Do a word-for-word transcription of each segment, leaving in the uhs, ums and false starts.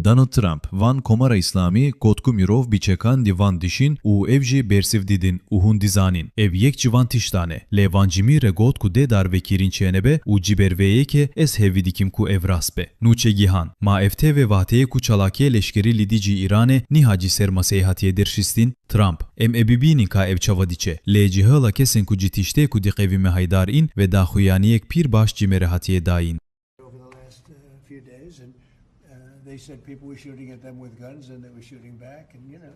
Donald Trump, van Komara Îslamî got ku mirov bi çekan di van dişîn û ev jî bersiv didin û hûn dizanîn. Ev yek ji van tiştan e. Lê van Cimî re got ku dê darvekirîn çênebe û ji ber vê yekê ez hêvî dikim ku ev rast be. Nûçe Gihan, ma ev tevê vateyê ku çalakiyê leşkerî li dijî Îranê niha ji ser maseyê hatiye derxistin? Trump, em ê bibînin ka ev çawa diçe. Lê cihela kesên ku ji tiştê ku diqevîme haydar în ve daxuyaniyek pîr baş ji me re hatiye dayîn. Over the last, uh, few days, and, uh, they said people were shooting at them with guns, and they were shooting back, and, you know,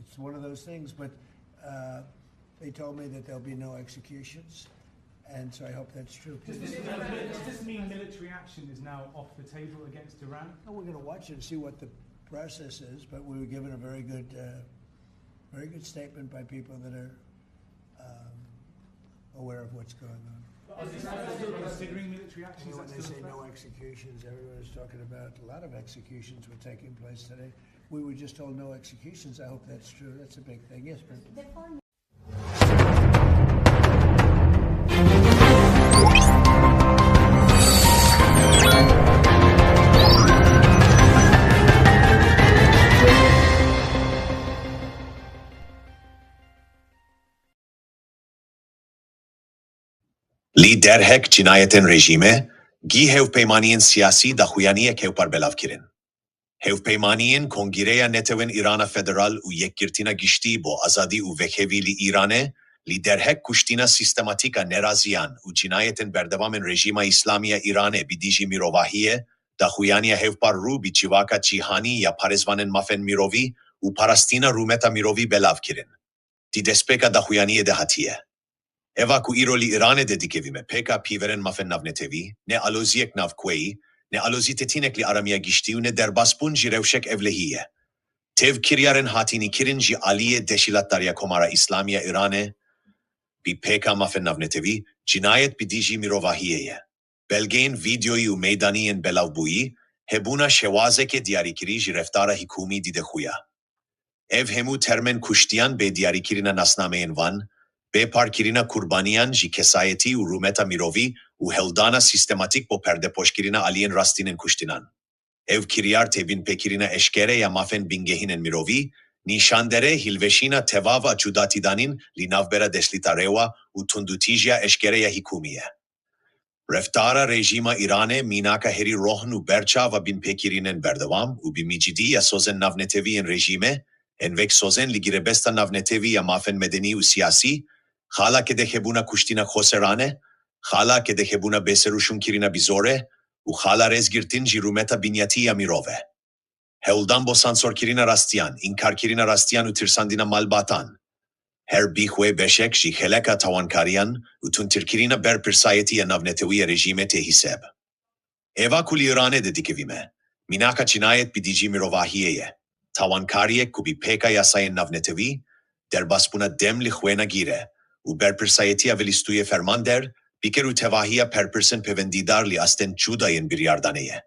it's one of those things, but, uh, they told me that there'll be no executions, and so I hope that's true. Does this mean, does this mean military action is now off the table against Iran? No, we're gonna watch and see what the process is, but we were given a very good, uh, very good statement by people that are, um, aware of what's going on. Is this still considering military action? Is that still a threat? You know, when they say no executions, everyone is talking about a lot of executions were taking place today. We were just told no executions. I hope that's true. That's a big thing. Yes, but Li derhek cinayetên rejîmê, gî hevpeymaniyên siyasî daxuyaniyek hevpar belav kirin. Hevpeymaniyên Kongreya Netewên Îrana Federal û Yekgirtina Giştî bo Azadî û Vekhevî li Îranê, li derhek kuştina sîstematîk a neraziyan û cinayetên berdewam ên rejîma Îslamî ya Îranê bi dijî mirovahiyê, daxuyaniya hevpar rû bi civaka cîhanî ya parêzvanên mafên mirovî û parastina rûmeta mirovî belav kirin. Di destpêka daxuyaniyê de hatiye. Eva ku îro li Îranê de dikevîme pêka pîverên mafên navnetewî, ne aloziyek navkuweyî, ne alozî tetînek li aramiya giştî û ne derbasbûn ji rewşek ewlehî ye. Tev kiryarên hatînî kirin ji aliyê Deşilatdariya Komara Îslamî ya Îranê, bi pêka mafên navnetewî, cinayet bi dijî mirovahiyê ye. Belgeyên vîdeoyî û meydanî yên belavbûyî, hebûna şewazeke diyarîkirî ji reftara hikûmî dide xuya. Ev hemû termên kuştiyan bê diyarîkirina nasnameyên van, bê parkirina kurbaniyan ji kesayetî û rûmeta mirovî û hewldana sîstematîk bo perdepoşkirina aliyên rastîn ên kuştinan. Ev kiryar tê binpêkirina eşkere ya mafên bingehîn ên mirovî, nîşandere hilveşîna tevav a cudatîdanîn li navbera desthilatdarê û tundûtîjiya eşkere ya hikûmî ye. Reftara rejîma Îranê mînaka herî rohn û berçav a binpêkirînên berdewam û bi micîdî ya sozên navnetewî yên rejîmê, ên wek sozên li girebesta navnetewî ya mafên medenî û siyasî, xala kedexebûna kuştina xoseran e, xala kedexebûna bêserûşûnkirina bi zorê û xala rêzgirtin ji rûmeta binyatî ya mirov e. Hewldan bo sansorkirina rastiyan, înkarkirina rastiyan û tirsandina malbatan. Her bi xwe beşek ji xeleka tawankariyan û tundtirkirina berpirsayetî ya navnetewî ya rejîmê tê hîseb. Eva ku li Îranê de dikevîme, mînaka cinayet bi dijî mirovahiyê ye. Tawankariyek ku bi pêka yasayên navnetewî, derbasbûna dem li xwe negire û berpirsayetiya velistûyê fermander, biker û tevahiya berpirsên pêvendîdar li astên cuda yên biryardanê ye.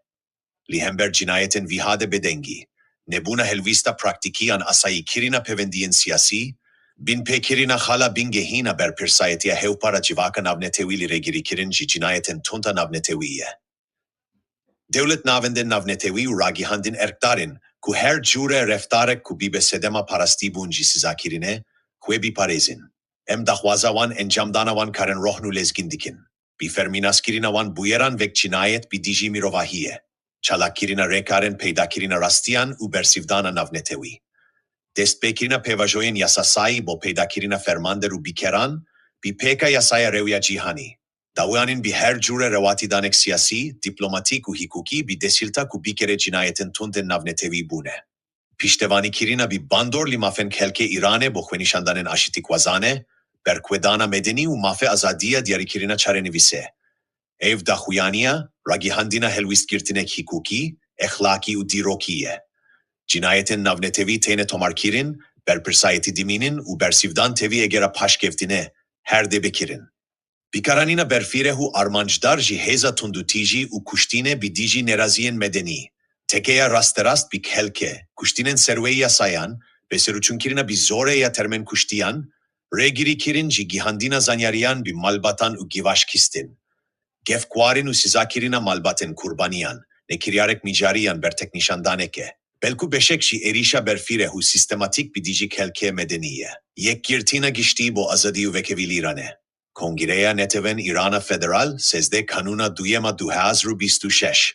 Li hember cinayetên vîha de bêdengî, nebûna helwîsta praktîkî an asayîkirina pêvendiyên siyasî, binpêkirina xala bingehîn a berpirsayetiya hevpar a civaka navnetewî li rêgirîkirin ji cinayetên tund a navnetewî ye. Dewlet navendên navnetewî û ragihandin erkdar in ku her cûre reftarek ku bibe sedema parastîbûn ji sizakirinê, xwe biparêzin. Em daxwaza wan, encamdana wan karên rohn û lezgîn dikin. Bi fermînaskirina wan bûyeran wek cinayet bi dijî mirovahiyê, çalakkirina rêkarên peydakirina rastiyan û bersivdana navnetewî. Destpêkirina pêvajoyên yasasayî bo peydakirina fermander û bikeran, bi pêka yasaya rêwî ya cîhanî. Dawiyanîn bi her cûre rewatîdanek siyasî, dîplomatîk û hikûkî bi desthilat ku bikere cinayetên tund ên navnetewî bûne. Piştevanîkirina bi bandor li mafên kêlkê Îranê bo xwenîşandanên aşitîkwazanê, berxwedana medenî û mafê azadiya diyarîkirina çarenivîsê. Ev daxuyaniya, ragihandina helwîstgirtinek hikûkî, exlaqî û dîrokî ye. Cinayetên navnetewî têne tomarkirin, berpirsayetî dimînin û bersivdan tevî egera paşkeftine her dê bikirin. Bikaranîna berfireh û armancdar ji hêza tundûtîjî û kuştînê bi dijî neraziyên medenî, tekeya rasterast bi kêlkê, kuştînên serweyî yasayan, bêserûçûnkirina bi zorê ya termên kuştiyan, rêgirîkirin ji gihandina zanyariyan bi malbatan û givaşkistin, gefkwarin û sizakirina malbatên kurbaniyan, Nekiryarek mîcariyan berteknîşandaneke, belkû beşek jî êrîşa berfîre û sîstematîk bi dijî kelkê medenî ye. Yekgirtina giştî bo azadî û vekevî li Îranê. Kongreya Netewên Îrana Federal, sezdeh Kanûna duyema du hezar û bîst û şeş.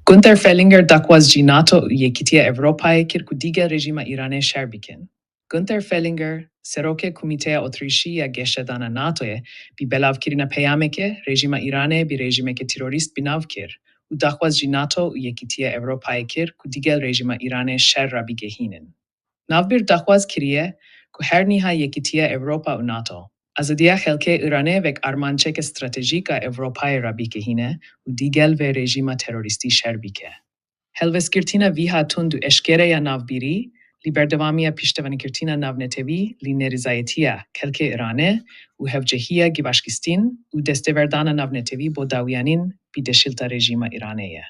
Gunther Fellinger daxwaz ji NATO û Yekîtiya Ewropayê kir ku digel rejîma Îranê şer bikin. Gunther Fellinger, serokê Komîteya Otirîşî ya Geşedana NATOyê, bi belavkirina peyamekê rejîma Îranê bi rejîmeke terorîst bi nav kir û daxwaz ji NATO û Yekîtiya Ewropayê kir ku digel rejîma Îranê şer rabigihînin. Navbîr daxwaz kiriye ku her niha Yekîtiya Ewropa û NATO azadiya xelkê Îranê wek armanceke stratejîk a Ewropayê rabigihîne û digel vê rejîma terorîstî şer bike. Helwestgirtina vî hatûn du eşkere ya navbîrî, li berdewamiya piştevanîkirtina navnetewî li nerîzayetiya kelkê Îranê û hevcehiya givaşkistin û desteverdana navnetewî bo dawiyanîn bi deşilta rejîma Îranê ye.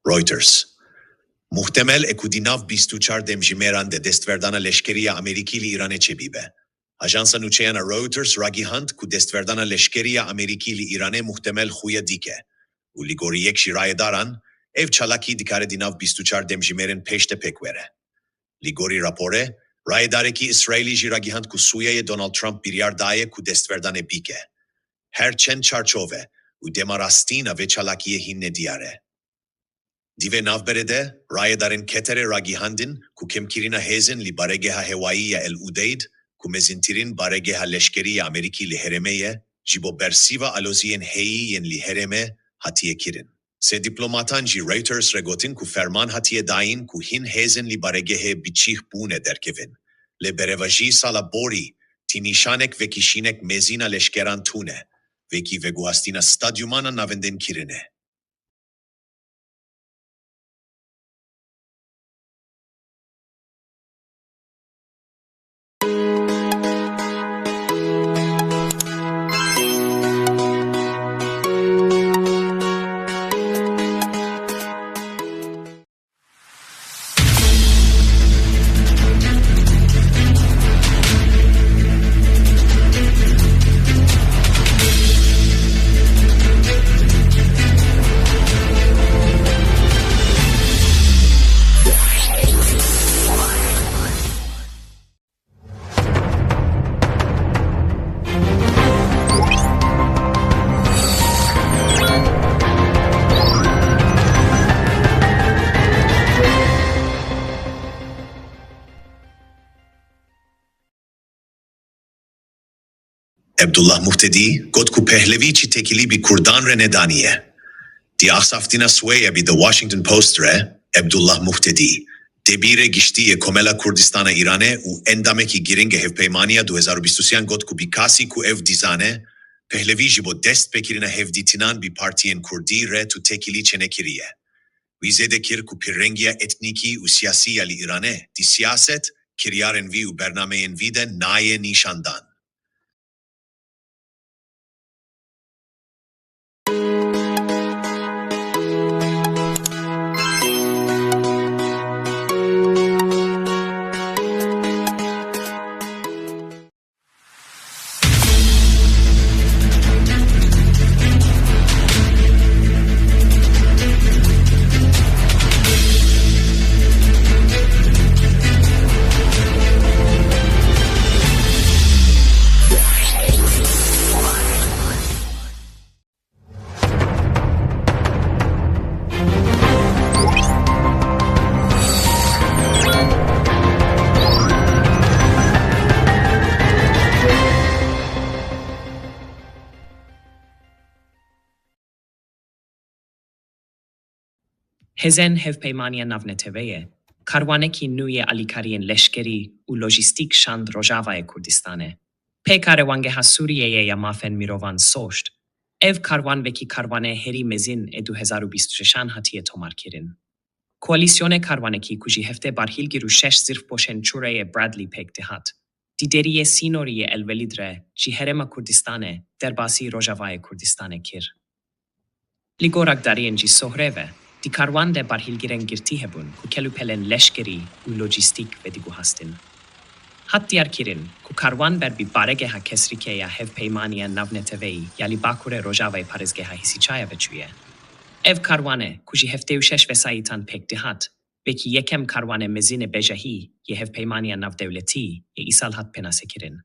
Reuters. Muhtemel e ku di nav bîst û çar demjimêran de destverdana leşkerî ya Amerîkî li Îranê çêbibe. Ajansa nûçeyan a Reuters ragihand ku destverdana leşkerî ya Amerîkî li Îranê muhtemel xuya dike û li gorî yek ji rayedaran, ev çalakî dikare di nav bîst û çar demjimêrên pêş de pêk were. Li gorî raporê, rayedarekî Îsraîlî jî ragihand ku Sûriyeyê Donald Trump biryar daye ku destverdanê bike. Her çend çarçove û dema rastîn a vê çalakiyê hîn nediyar e. Di vê navberê de, rayedarên Keterê ragihandin ku kêmkirina hêzên li baregeha hewayî ya El Udeyd, ku mezintirîn baregeha leşkerî ya Amerîkî li herêmê ye, ji bo bersiva aloziyên heyî yên li herêmê hatiye kirin. Sê diplomatan jî Reuters re gotin ku ferman hatiye dayîn ku hin hêzên li baregehê bi çîh bûne derkevin. Lê berevajî sala borî tî nîşanek vekişînek mezin a leşkeran tune, vekî veguhastina stadyuman a navendên kirine. Ebdullah Muhtedî got ku Pehlevî çi têkilî bi kurdan re nedaniye. Di axsaftina swê ya bi The Washington Post re, Ebdullah Muhtedî, debîrê giştî yê Komela Kurdistana Îranê û endamekî girîng ê Hevpeymaniya du hezar û bîst û sêyan got ku bi kasî ku ev dizane, Pehlevî ji bo destpêkirina hevdîtinan bi partiyên kurdî re tu têkilî çênekiriye. Wî zêde kir ku pîrrengiya etnîkî û siyasî ya li Îranê di siyaset, kiryarên vî û bernameyên vî de nayê nîşandan. Hêzên Hevpeymaniya Navneteweyê karwanekî nû yê alîkariyên leşkerî û lojîstîk şand Rojavayê Kurdistanê. Pêkare Wangeha Sûriyeyê ya Mafên Mirovan, SOHT, ev karwan wekî karwanê herî mezin ê du hezar û bîst û şeşan hatiye tomarkirin. Koalîsyonê karwanekî ku ji heftê barhilgir û şeş zirfpoşên çûreyê Bradley pêk dihat, di deriyê sînorî yê El Welîd re ji Herêma Kurdistanê derbasî Rojavayê Kurdistanê kir. Li gor agdariyên ji Sohrê ve, di karwan de barhilgirên girtî hebûn ku kelûpelên leşkerî û lojîstîk vediguhastin. Hat diyarkirin ku karwan ber bi baregeha kesrîkê ya Hevpeymaniya Navneteweyî ya li Bakurê Rojavayê parêzgeha Hîsîçaya ve çûye. Ev karwane ku ji heftê û şeş vesayîtan pêk dihat, wekî yekem karwanê mezin ê bejahî yê Hevpeymaniya Navdewletî yê îsal hat pênasekirin.